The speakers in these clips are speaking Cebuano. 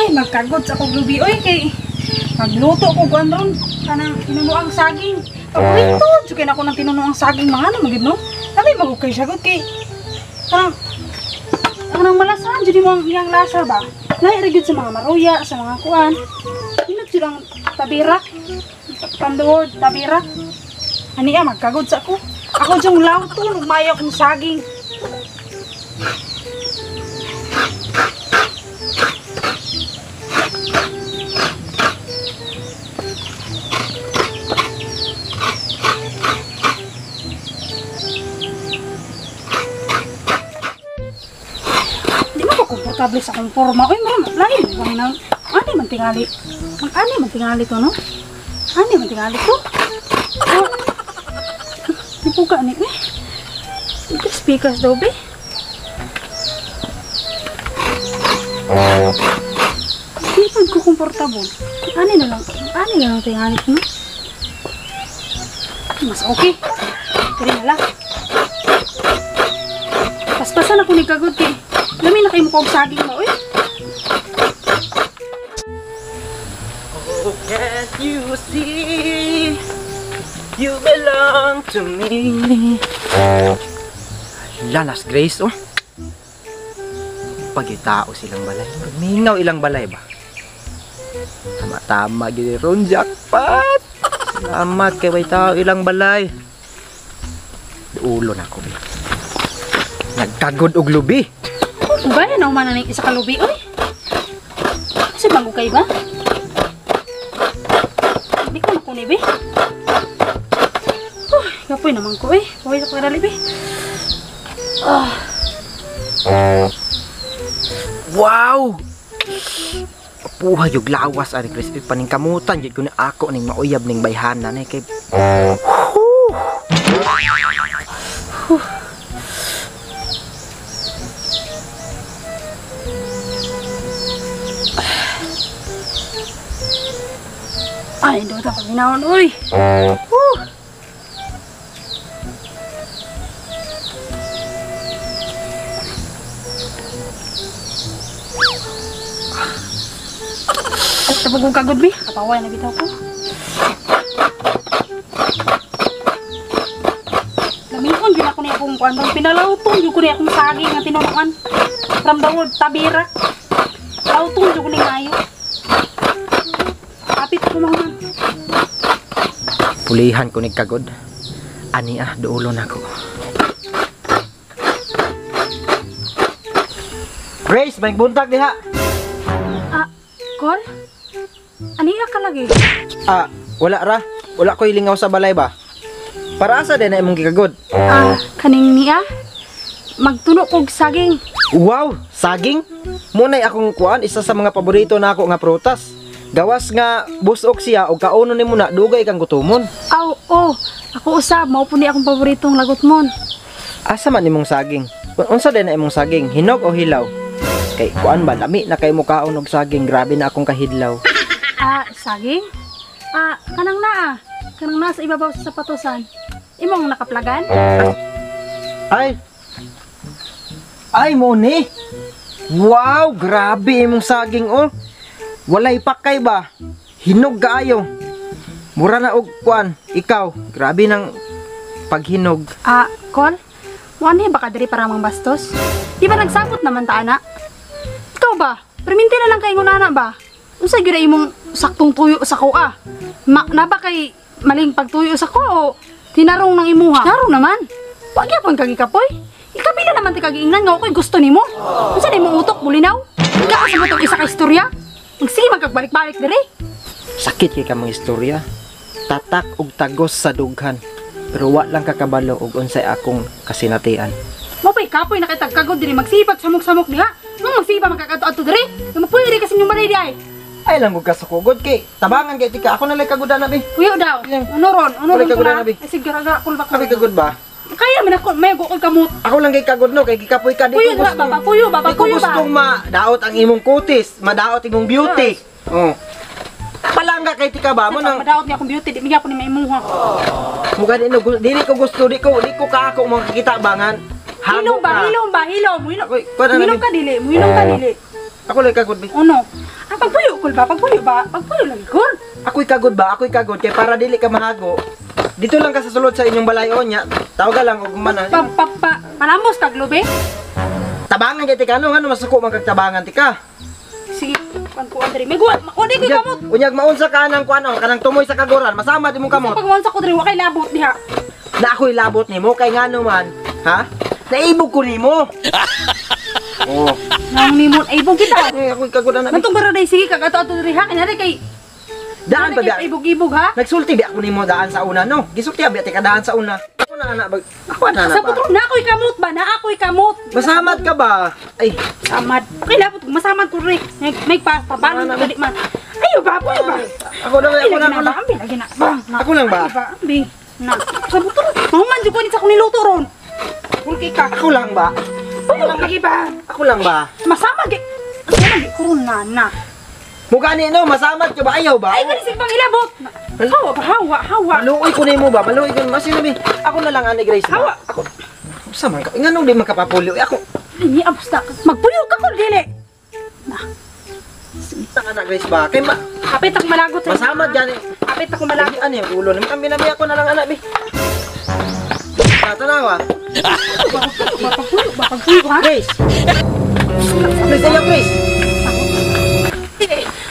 Ay, magkagod sa akong lubi. Oy, kay magluto ko kuan ron kanang tinunuang saging. Paborito jud kay nako nang tinunuang saging mga ano magid no. Dami magukay siya gud kay kanang kanang malasahan jud mo ang iyang lasa ba. Lahi ra gyud sa mga maruya, sa mga kuan. Inot jud ang tabirak. From the word tabirak. Ani ah, magkagod sa ako. Ako jung lawton ug maayo akong saging. Di man ko komportable sa akong forma. Uy, maram, lahi mo bang nang ani man tingali. Mag ani man tingali to, no? Ani man tingali to. Oh. Di puga ni eh. Speakers daw be. Di pa ko komportable. Ani na lang tingali to, no? Mas okay. Diri na lang. Paspasan ako ni kagod kay lami na kayo mukha og saging mo, oy. Oh, can't you see? You belong to me. Lalas Grace, oh. Pagitao silang balay. Mingaw ilang balay ba? Tama-tama gid ron jackpot. Salamat kay way tao ilang balay. Ulo na ko, be. Nagkagod og lubi. Ugay na man na isa ka lubi, oy. Kasi bago kay ba? Di ko na be. Oh, kapoy naman ko, eh. Kapoy sa pagdali, be. Ah. Wow! Puha yung lawas ani crispy paningkamutan jud ko na ako ning mauyab ning bayhana ni kay. Ay, do ta paminawon oy. Tapos kong kagod, bi. Kapaway na bitaw ko. Lamihon gyud ako ni akong kuan. Pinalawton gyud ko ni akong saging nga tinunuan. From the word tabirak. Lawton gyud ko ni ngayo. Kapit ko mahuman. Pulihan ko ni kagod. Ani ah, duulo na ko. Grace, may buntag diha. Ah, Col? Ani ka lagi? Ah, wala ra. Wala ko'y lingaw sa balay ba? Para asa din na imong gikagod? Ah, kaning niya. Magtuno kog saging. Wow, saging? Munay akong kuan, isa sa mga paborito na ako nga prutas. Gawas nga busok siya og kaunon nimo na dugay kang gutomon. Aw, oh, ako usab mao po ni akong paboritong lagotmon. Asa man imong saging? Unsa din na imong saging? Hinog o hilaw? Kay kuan ba lami na kay mukaon og saging, grabe na akong kahidlaw. Ah, saging? Ah, kanang naa. Kanang naa sa ibabaw sa sapatosan. Imong nakaplagan? Ay. Ay mo ni. Wow, grabe imong saging oh. Walay pakay ba? Hinog kaayo. Mura na og kuan, ikaw. Grabe nang paghinog. Ah, Col? Muanhi ba ka diri para mang bastos? Di ba nagsabot naman ta ana? Ikaw ba? Perminti na lang kay ngunana ba? Unsa gyud imong saktong tuyo sa ko ah? Na ba kay maling pagtuyo sa ko o tinarong ng imuha? Tarong naman. Wa gyapon kag ikapoy. Ikabila naman ti kagiingnan nga ako'y gusto nimo. Unsa na imong utok bulinaw? Ikaasa mo tong isa ka istorya? Magsige magkagbalik-balik diri. Sakit kay ka mga istorya. Tatak og tagos sa dughan. Pero wa lang kakabalo og unsay akong kasinatian. Mo pay kapoy na kay tagkagod diri magsipag samok-samok diha. Nung magsipa magkakadto-adto diri. Mapuyo diri kasi inyong balay di ay. Ay lang gud ka sukugod kay tabangan kay tika ako na lay kagudan na bi. Puyo daw. Unoron, unoron ko na. Ay sige ra kul ba. Abi kagod ba? Kaya man ako may gukol kamot. Ako lang kay kagod no kay gikapoy ka di ko gusto. Puyo ba, di ko gustong madaot ang imong kutis, madaot imong beauty. Oh. Palangga kay tika ba mo nang madaot niya akong beauty, di mi gyapon ni maimuha. Muga di no, dili ko gusto, di ko ka ako makikita bangan. Hilom ba, hilom ba, hilom, hilom. Hilom ka dili, hilom ka dili. Ako lang kagod bi. Uno. Pagpuyo kol ba? Pagpuyo ba? Pagpuyo lagi kol. Ako'y kagod ba? Ako'y kagod kay para dili ka mahago. Dito lang ka sa sulod sa inyong balay onya. Tawaga lang og mana. Pa pa pa panamos kag lubi. Tabangan kay tika no, ngano masuko man kag tabangan tika. Sige, kan ko diri. May guwa, wa di ko kamot. Unyag maunsa ka nang kuan oh, kanang tumoy sa kaguran, masama di mong kamot. Pag maunsa ko diri wa kay labot diha. Na ako'y labot nimo kay ngano man, ha? Naibog ko nimo. Oh. Nang nimon ay ibog kita. Eh, ako'y kagod na. Mantong bara day sige kag ato-ato diri ha. Kanya kay Daan pa kay ba? Ibog-ibog ha. Nagsulti ba ako nimo daan sa una no? Gisulti ba tika daan sa una? Ako na anak bag. Ako na anak Sa ba? putro na ako'y kamot ba? Na ako'y kamot. Masamad ka ba? Ay, Samad. Okay labot ko masamad ko ri. May pa pabalon ko dali man. Ayo ba, ayo ba. Ako na, ako na, ako na. Ambi lagi na. Ba. Ako lang ba? Ayo ba, ambi. Na. Sa putro. Mahuman jud ko ni sa akong niluto ron. Pulki ka. Ako lang ba? Pulo lagi ba? Ako lang ba? Masama gi. Masama gi kuron na na. Mukha ni no, masamad ka ba? Ayaw ba? Ay gani sig pang ilabot. Hawa ba, hawa, hawa. Maluoy ko nimo ba? Maluoy ko nimo. Sino bi? Ako na lang ani Grace ba? Hawa. Ako. Sa man ka? Nganong di man ka papulo? Eh, ako. Ini abos na. Magpuyo ka ko dili. Na. Tanga na Grace ba? Kay ma Kapit ako malagot sa masamad gani. Kapit ako malagot. Ano yung ulo nimo? Ambi na bi, ako na lang anak bi. Tanawa. Pagpuyo ba, pagpuyo ha? Grace. Grace, ayaw Grace.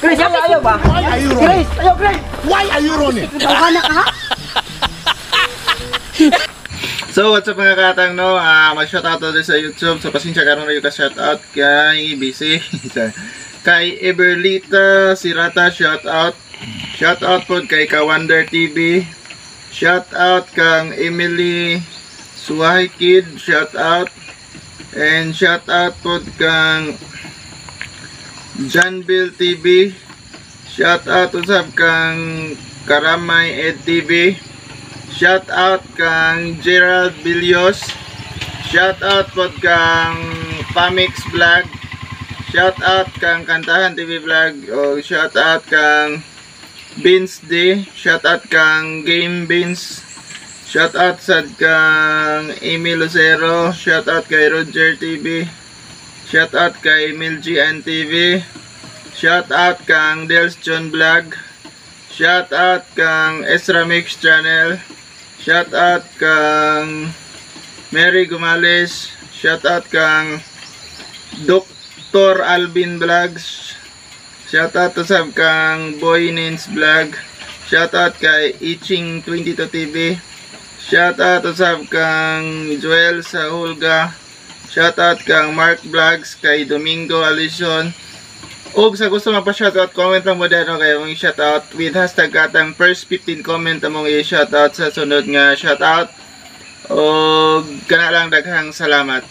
Grace, ayaw, ayaw ba? Why are you running? Grace, ayaw Grace. Why are you running? Ikaw na ka ha? So what's up mga katang no? Mag-shoutout tayo sa YouTube. So pasensya karon na yung ka-shoutout kay busy. Kay Everlita Sirata, shoutout. Shoutout po kay Kawander TV. Shoutout kang Emily Suwahi Kid, shoutout. And shoutout po kang Janville TV. Shoutout usab kang Karamay Ed TV. Shout out kang Gerald Bilios. Shout out po kang Pamix Vlog. Shout out kang Kantahan TV Vlog. O shout out kang Beans D. Shout out kang Game Beans. Shout out sad kang Amy Lucero. Shout out kay Roger TV. Shout out kay Milgy and TV. Shout out kang Dels John Vlog. Shout out kang Ezra Mix Channel. Shout out kang Mary Gumales. Shout out kang Dr. Alvin Vlogs. Shout out to sab kang Boy Nins Vlog. Shout out kay Itching 22 TV. Shout out to sab kang Joel Sahulga. Shout out kang Mark Vlogs, kay Domingo Alison. Og sa gusto magpa-shoutout, comment lang mo dito kayo mong shoutout with #katang. First 15 comment among i-shoutout sa sunod nga shoutout. Og kana lang, daghang salamat.